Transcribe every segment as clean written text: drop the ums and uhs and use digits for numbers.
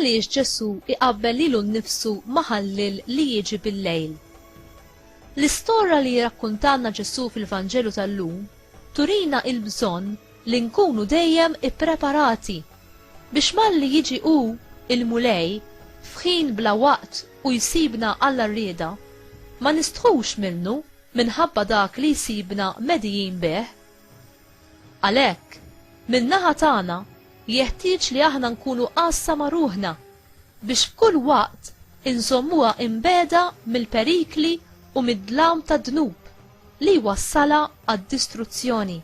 Għaliex Ġesù jqabbel lilu nnifsu ma' ħalliel li jiġi bil-lejl? L-istorja li jirrakkuntalna Ġesù fil-Vanġelu tal-lum turina l-bżonn li nkunu dejjem ippreparati biex malli jiġi hu, il-Mulej, f'ħin bla waqt u jsibna għall-għarrieda, ma nistħux minnu minħabba dak li jsibna medijin bih. Għalhekk, min-naħa tagħna, jeħtieġ li aħna nkunu għassa ma' ruħna biex f'kull waqt inżommuha imbiegħda mill-perikli u mid-dlam tad-dnub li jwassalha għad-distruzzjoni.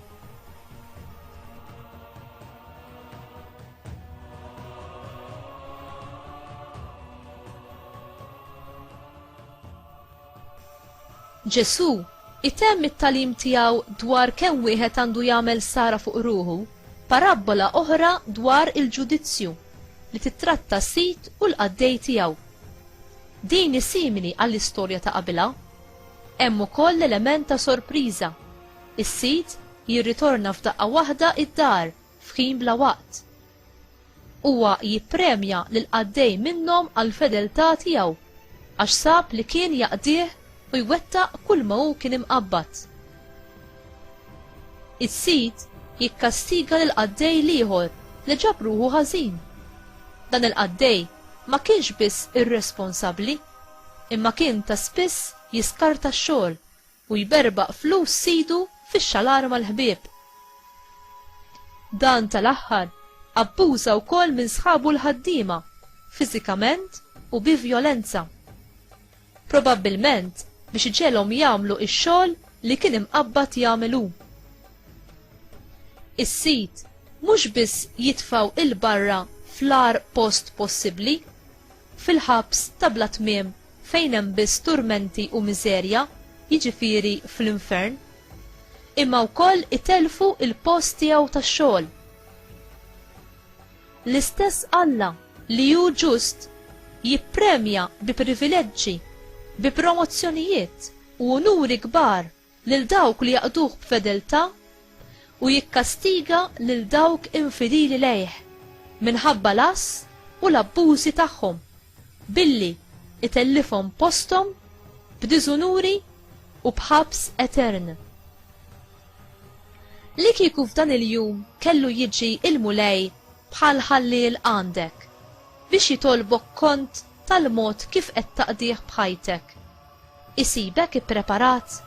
Ġesù itemm it-tagħlim tiegħu dwar kemm wieħed għandu jagħmel sara fuq ruħu b'parabbola oħra dwar il-ġudizzju li tittratta s-sid u l-qaddej tiegħu. Din hi simili għall-istorja ta' qabilha. Hemm ukoll l-element ta' sorpriża, is-sid jirritorna f'daqqa waħda d-dar f'ħin bla waqt. Huwa jippremja lill-qaddej minnhom għall-fedeltà tiegħu, għax sab li kien jaqdih u jwettaq kulma hu kien imqabbad. Is-sid jikkastiga lill-qaddej l-ieħor li ġab ruħu ħażin. Dan il-qaddej ma kienx biss irresponsabbli, imma kien ta' spiss jiskarta x-xogħol u jberbaq flus sidu fix-xalar mal-ħbieb. Dan tal-aħħar abbuża wkoll minn sħabu l-ħaddiema, fiżikament u bi vjolenza. Probabbilment biex iġegħelhom jagħmlu x-xogħol li kien imqabbad jagħmel hu. Is-sid mhux biss jitfgħu 'il barra fl-agħar post possibbli, fil-ħabs ta' bla tmiem fejn hemm biss turmenti u miżerja, jiġifieri fl-infern, imma wkoll itellfu l-post tiegħu tax-xogħol. L-istess Alla li hu ġust jippremja bi privileġġi, bi promozzjonijiet u unuri kbar lil dawk li jaqduh b'fedeltà u jikkastiga lil dawk infidili lejh minħabba l-għażż u l-abbużi tagħhom, billi itellifhom posthom b'diżunuri u b'ħabs etern. Li kieku f'dan il-jum kellu jiġi l-Mulej bħal ħalliel għandek, biex jitolbok kont tal-mod kif qed taqdih b'ħajtek, Isibek ippreparat?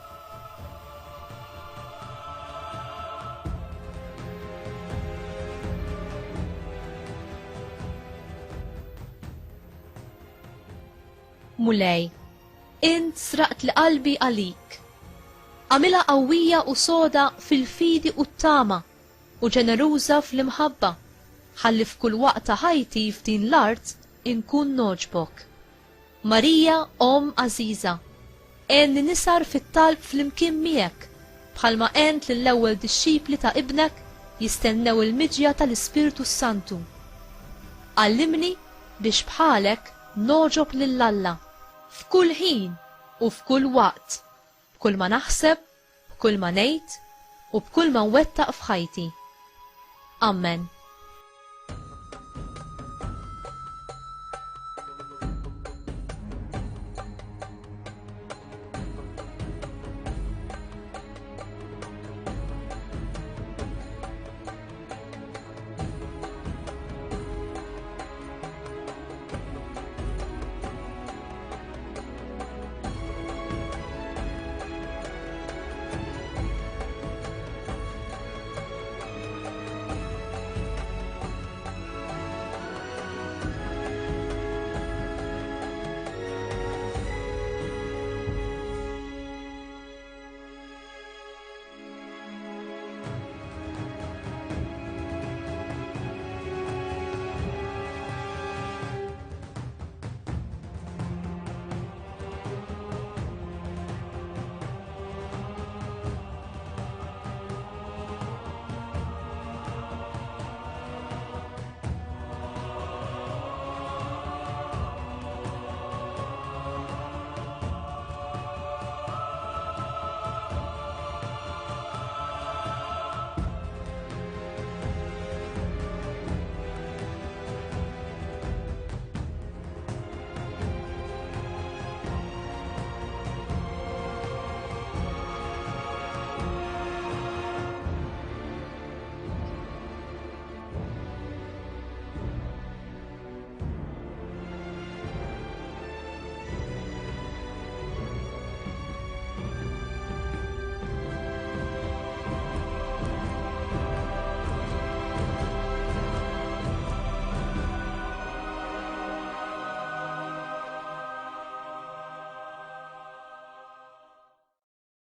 Mulej, int sraqtli qalbi għalik. Agħmilha qawwija u soda fil-fidi u t-tama u ġeneruża fl-imħabba, ħalli f'kull waqt ta' ħajti f'din l-art inkun nogħġbok. Marija Omm għażiża, għenni nisgħar fit-talb flimkien miegħek, bħalma għent lill-ewwel dixxipli ta' Ibnek jistennew il-miġja tal-Ispirtu s-Santu. Għallimni biex bħalek nogħġob lil Alla, f'kull ħin u f'kull waqt, b'kull ma naħseb, b'kull ma ngħid u b'kull ma nwettaq f'ħajti. Ammen.